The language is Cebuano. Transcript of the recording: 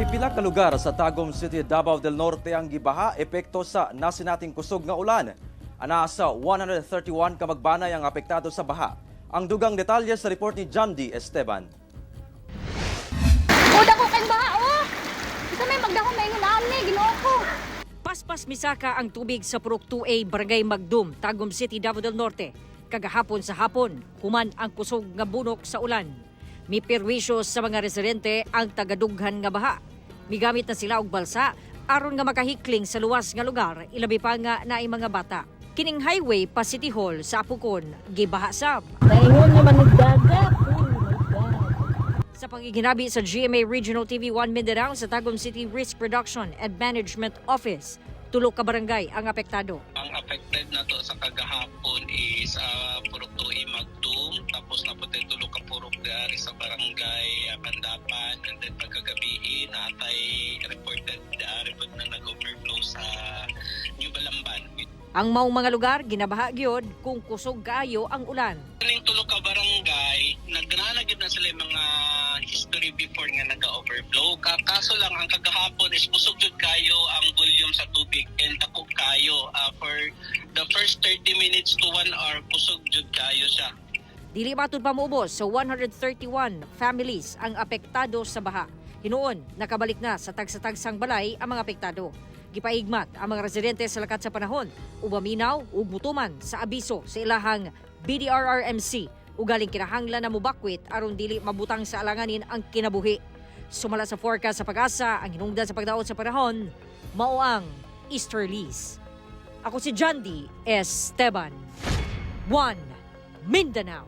Pipila ka lugar sa Tagum City, Davao del Norte ang gibaha epekto sa nasinating kusog nga ulan. Anaa sa 131 ka magbanay ang apektado sa baha. Ang dugang detalye sa report ni John D. Esteban. O, dako kay baha, oh! Isa may magdahom may ani, Ginoo ko. Paspas misaka ang tubig sa Purok 2A, Barangay Magdum, Tagum City, Davao del Norte. Kagahapon sa hapon, human ang kusog nga bunok sa ulan. Miperwisyo sa mga residente ang tagadughan nga baha. Migamit na sila og balsa aron nga makahikling sa luwas nga lugar, ilabi pa nga naay mga bata. Kining highway pa City Hall sa Apokon, gibaha sab. Naingon naman ng dagat. Oh my God. Sa pangiginabi sa GMA Regional TV 1 Mindanao sa Tagum City Risk Reduction and Management Office, tulo ka barangay ang apektado. Ang affected na to sa kagahapon is Purok 2A Magdum, tapos napunta yung tulo ka purok dari sa barangay Pandapan, and then pagkagabi natay reported report na nag-overflow sa New Balamban. Ang maong mga lugar ginabaha gyud kung kusog kaayo ang ulan. Kaning tulo ka barangay, nagranagid na sila yung mga history before nga nag-overflow. Kaso lang ang kagahapon is kusog jud kayo ang volume sa tubig and dako kayo. For the first 30 minutes to 1 hour, kusog jud kayo siya. Dili matud pa moubos sa 131 families ang apektado sa baha. Hinuon, nakabalik na sa tagsa-tagsang balay ang mga apektado. Gipaigmat ang mga residente sa lakat sa panahon, ubaminaw ug mutuman sa abiso sa ilahang BDRRMC ugaling kinahanglan na mubakwit aron dili mabutang sa alanganin ang kinabuhi. Sumala sa forecast sa PAGASA, ang hinungdan sa pagdaot sa panahon, mao ang easterlies. Ako si Jandy Esteban. 1 Mindanao.